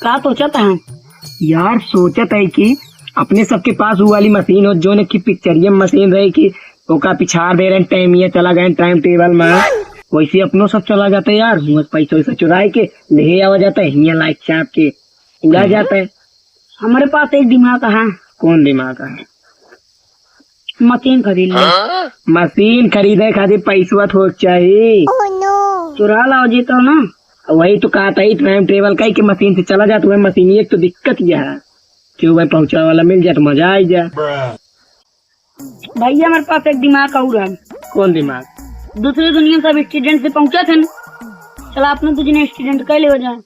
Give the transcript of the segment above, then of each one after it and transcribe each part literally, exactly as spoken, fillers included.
का सोचत है? यार, सोचत है कि अपने सबके पास वो वाली मशीन हो, जोन की पिक्चरिया मशीन रहे कि ओका पिछाड़ दे रहे, टाइम ये चला गए, टाइम टेबल में। वैसे अपनो सब चला जाता है यार, हुआं से पैसा वैसा चुराए के ले आवा जाता है, हियां लाइट चाप के उड़ा जाता है। हमारे पास एक दिमाग है। कौन दिमाग है? मशीन खरीद ले। मशीन खरीदे खातिर पैसवा थोक चाही। चुरा लाओ जी तो ना। वही तो कहत ही, टाइम टेबल कही के मशीन से चला जात, वही मशीन एक तो दिक्कत यह है कि वह पहुंचावे वाला मिल जाए तो मजा आ जाए। भैया, हमारे पास एक दिमाग और है। कौन दिमाग? दूसरी दुनिया से अब स्टूडेंट से पहुंचा थे ना, चला अपने दो जने स्टूडेंट कह ले हो जाए।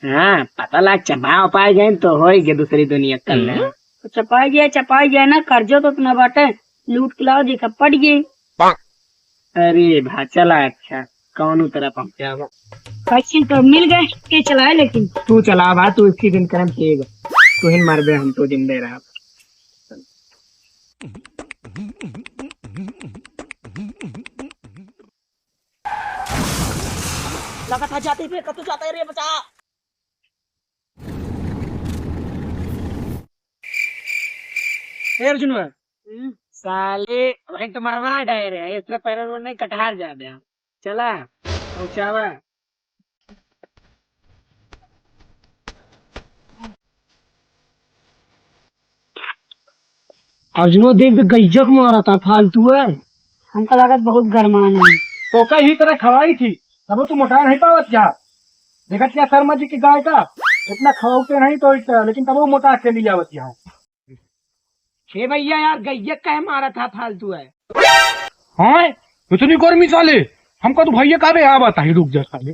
हाँ, पता लाग चबा पाए गए तो हो ही गए दूसरी दुनिया कर ले। तो चपाई जाए, चपाई जाए ना, कर्जो तो उतना बाटे, लूट के लाओ जी, सब पट गए। अरे भा, चला, अच्छा, कौनो तरह पहुंचावा। पैसे तो मिल गए, के चलाए लेकिन। तू चला भा, तू इसकी दिन करम पिएगा, तू ही मर दे, हम तो जिंदे रहा। लगा था जाते पे कतू जाता है रे बचा। ए अर्जुनवा, हम्म? साले, वहीं तो मरवा डाय रे, इससे पैरल वो नहीं कटहार जा दे। चला, पहुंचावा। अर्जुनो देख के गैया के मारा था, फालतू है। हमका लागत बहुत गरमान है। तो का ही तरह खवाई थी, तब तू मोटा नहीं पावत जा। देखत क्या शर्मा जी की गाय का, इतना खवाते नहीं तो इतना, लेकिन तब वो मोटा के लिए आवत यहाँ। हे भैया यार, गैया काहे मारा था, फालतू है। हाँ, इतनी गर्मी साले, हमका तो भैया का बे, आ बात है, रुक जा साले।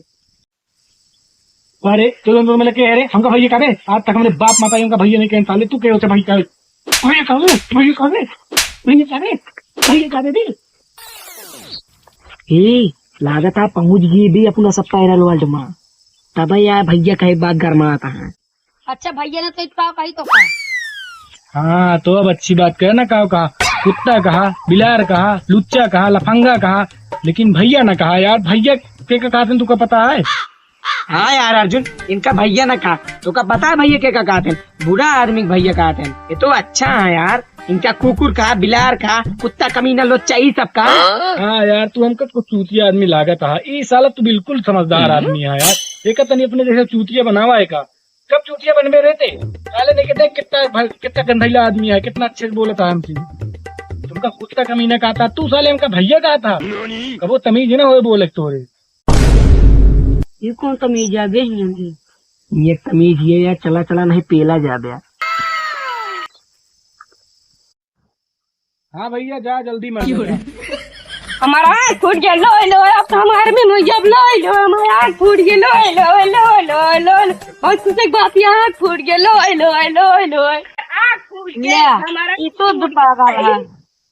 अरे, चलो, तुम मिले के, अरे, हमका भैया का बे, आज तक हमरे बाप माता हमका भैया नहीं कहे साले, तू कहे होते भैया का बे? भैया का बे, भैया का बे, भैया का बे, भैया का बे रे। ए, लागत है पहुंच गई भी अपना सब पैरल वर्ल्ड में। तब यार भैया कहे बात गरमाता है। अच्छा भैया ने तो इतना कही तो का? हाँ, तो अब अच्छी बात कहे ना, का कहा? कुत्ता कहा, बिलार कहा, लुच्चा कहा, लफंगा कहा, लेकिन भैया ना कहा यार। भैया के का कहते हैं, तुका पता है? हाँ यार अर्जुन, इनका भैया ना कहा, तुका पता है भैया के का कहते हैं? बुरा आदमी के भैया कहते हैं। ये तो अच्छा है यार, इनका कुकुर कहा, बिलार कहा, कुत्ता, कमीना, लोच्चा, ई सब कहा। हाँ यार, तू हमका कुछ चूतिया आदमी लागत है। ई साला तू बिल्कुल समझदार आदमी है यार। एक तनी अपने जैसे चूतिया बनावा है का? कब चूतिया बनबे रहते? साले देखे देख कितना भल-, कितना गंधैला आदमी है, कितना अच्छे से बोलत है हमसे। तुमका कुत्ता कमीना कहता, तू साले हमका भैया कहता। कबो तमीज ना होए बोले तोरे। ये कौन तमीज आ गई है? ये तमीज ये यार, चला चला नहीं पेला जा बे। हाँ भैया, जा जल्दी मर जा। हमारा आँख फूट गया, लोय लोय, अब तो हम आर्मी में हो गया, अब लोय लोय, हमारा आँख फूट गया, लोय लोय, लोय लोय, लोय लोय। बहुत खुशी की बात, ये आँख फूट गया, लोय लोय, लोय लोय। आँख फूट गया, ले, हमारा ये तो दुपागा है।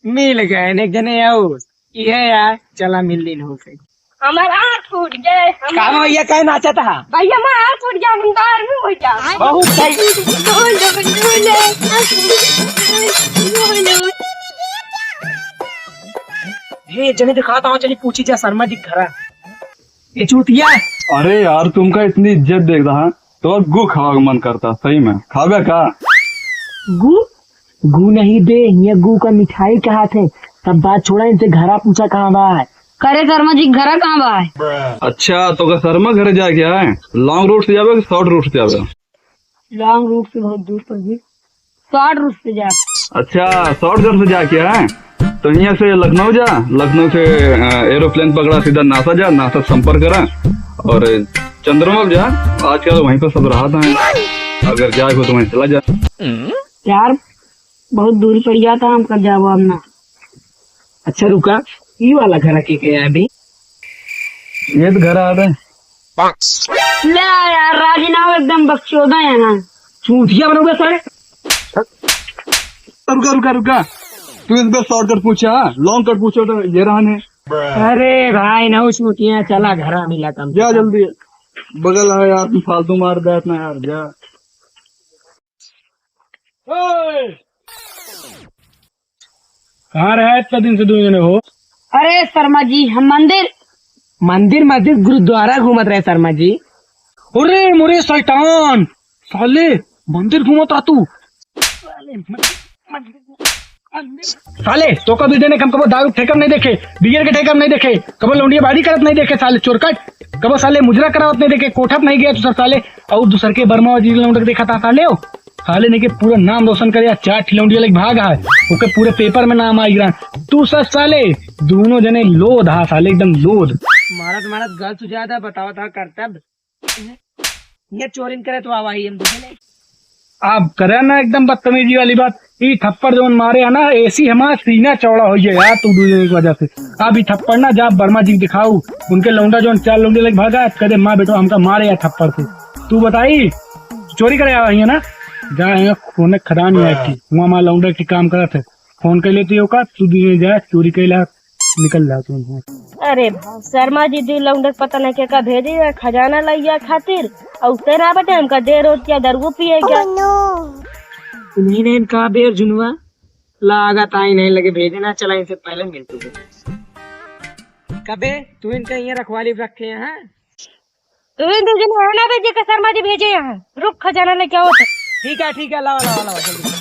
मिल गए एक जने और। ये यार, चला मिल लीन हो गई। हमार आँख फूट गए, हमार का भैया काहे नाचत हा? भैया, हमार आँख फूट गया, हम तो आर्मी हो गया। बहुत सही। लो, लो, लो, लो। हे, जने दिखाता हूँ, चली पूछी जा शर्मा जी के घरा। ये चूतिया। अरे यार, तुमका इतनी इज्जत देख रहा, तो गू खावा का मन करता, सही में। खावे का? गू? गू नहीं बे, हियाँ गू का मिठाई कहा थे। सब बात छोड़ा, इनसे घरा पूछा कहाँ बा है। करे शर्मा जी, घरा कहाँ बा है? अच्छा, तो का शर्मा घरे जाए क्या है? लॉन्ग रूट से जावे कि शॉर्ट रूट से जावे? लॉन्ग रूट से बहुत दूर पर जी, शॉर्ट रूट से जा। अच्छा, शॉर्ट रूट से जा क्या है? तो यहाँ से लखनऊ जा, लखनऊ से, अ, एरोप्लेन पकड़ा, सीधा नासा जा, नासा संपर्क करा और चंद्रमा पे जा। आजकल वहीं पर सब रहत हैं, अगर जाए हो तो वहीं चला जा। यार, बहुत दूर पड़ जाता, हम कर जाबो अब ना। अच्छा रुका, ई वाला घर के के है अभी? ये तो घर आ रहे। ले यार, राजी ना हो, एकदम बकचोदा है ना। चूतिया बनोगे सारे। रुका, रुका, रुका। तू इस पे शॉर्टकट पूछा, लॉन्ग कट पूछो तो ये रहने। अरे भाई, ना चूतिया, चला घरा मिला कम से जा कम। जल्दी। बगल है यार, तू फालतू मार दे इतना यार, जा। ओए! कहाँ रहे इतना दिन से दो जने हो? अरे शर्मा जी, हम मंदिर, मंदिर मस्जिद गुरुद्वारा घूमत रहे शर्मा जी। अरे मोरे शैतान, साले, मंदिर घूमत आ तू। साले, मंदिर, मंदिर। साले, तोका बीड़ी देने के हम कबो दारू ठेका में नहीं देखे, बियर के ठेका में नहीं देखे, कबो लौंडिया बाड़ी करत नहीं देखे, साले चोरकट, कबो साले मुजरा करावत नहीं देखे, कोठा पे नहीं गया तू सब साले, और दूसर के बर्मा जी लौंडक देखा था साले हो। साले ने के पूरा नाम रोशन करे, चार ठिलौंडिया लेके भाग है, ओके पूरे पेपर में नाम आई रहा। तू सब साले, दोनों जने लोध हा साले, एकदम लोध। मारत मारत गल सुझाता, बतावा था करतब। ये चोरिन करे तो आवा ही हम दूसरे। आप करे ना एकदम बदतमीजी वाली बात। ई थप्पड़ जौन मारे है ना, ऐसी हमारा सीना चौड़ा हो गया यार, तू दूसरे की वजह से। अब ई थप्पड़ ना जा बर्मा जी के दिखाऊ, उनके लौंडा जौन चार लौंडे लेके भागा, कदे माँ बेटो हमका मारे या थप्पड़ से। तू बताई, चोरी करे आवा ही है ना, जा यहाँ खून खदान ही है कि वहाँ माँ लौंडा की काम करत है। फोन कर लेती हो का, तू दिन जाए चोरी कैला निकल जाओ तुम। अरे भाई, शर्मा जी दी लौंडक पता नहीं के का भेजे है, खजाना लैया खातिर, और तेरा बटे हमका दे रोटिया दरुओ पिए क्या? उन्हीं ने इनका बेर जुनवा लागत आई नहीं लगे भेजे ना, चला इनसे पहले मिलते हैं। कबे तू इनका यहाँ रखवाली रखे हैं? तू इन दो जन है ना बे, जेकर शर्मा जी भेजे यहाँ। रुक, खजाना लेके आओ तो। ठीक है, ठीक है, लावा, लावा, लावा, जल्दी।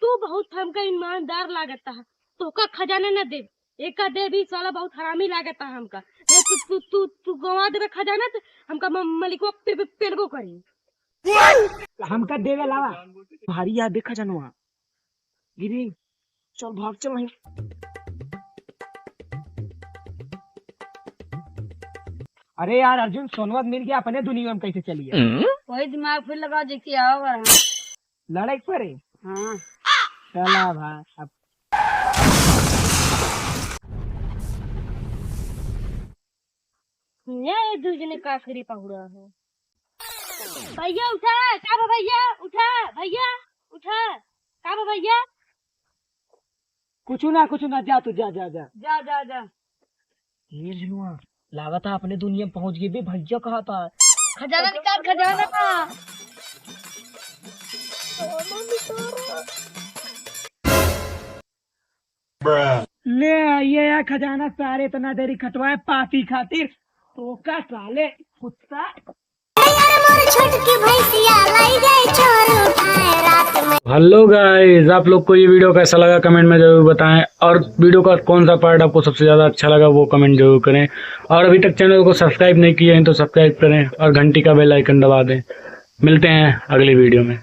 तू बहुत हमका ईमानदार लागता है, तोहका खजाना न देब, एका देब, ई साला बहुत हरामी लागता है हमका। ए, तू, तू, तू, तू गंवा देबे खजाना, तो हमका म-, मलिकवा पे, पे, पेलबो करी। हमका देवे लावा। भारी यार, देखा जनवा। गिरी, चल भाग, चल वहीं। अरे यार अर्जुन, सोनवा मिल गया, अपने दुनिया में कैसे चलिए? वही दिमाग फिर लगा, देखिए, आओ अगर हम लड़ाई पड़े। हाँ। चला भाई, अब ये दू जने का करी पहुड़ा हो। भैया उठा, का बा भैया? उठा, भैया, उठा, का बा भैया? कुछ ना, कुछ ना, जा तू, जा, जा, जा। जा, जा, जा। ये जुआ, लागत है अपने दुनिया में पहुंच गए बे, भैया कहा था। खजाना निकाल, खजाना। ले आइए यार खजाना, सारे इतना देरी खटवाए पार्टी खातिर। तो का साले कुत्ता। हेलो गाइस, आप लोग को ये वीडियो कैसा लगा कमेंट में जरूर बताएं, और वीडियो का कौन सा पार्ट आपको सबसे ज्यादा अच्छा लगा वो कमेंट जरूर करें, और अभी तक चैनल को सब्सक्राइब नहीं किए हैं तो सब्सक्राइब करें और घंटी का बेल आइकन दबा दें। मिलते हैं अगली वीडियो में।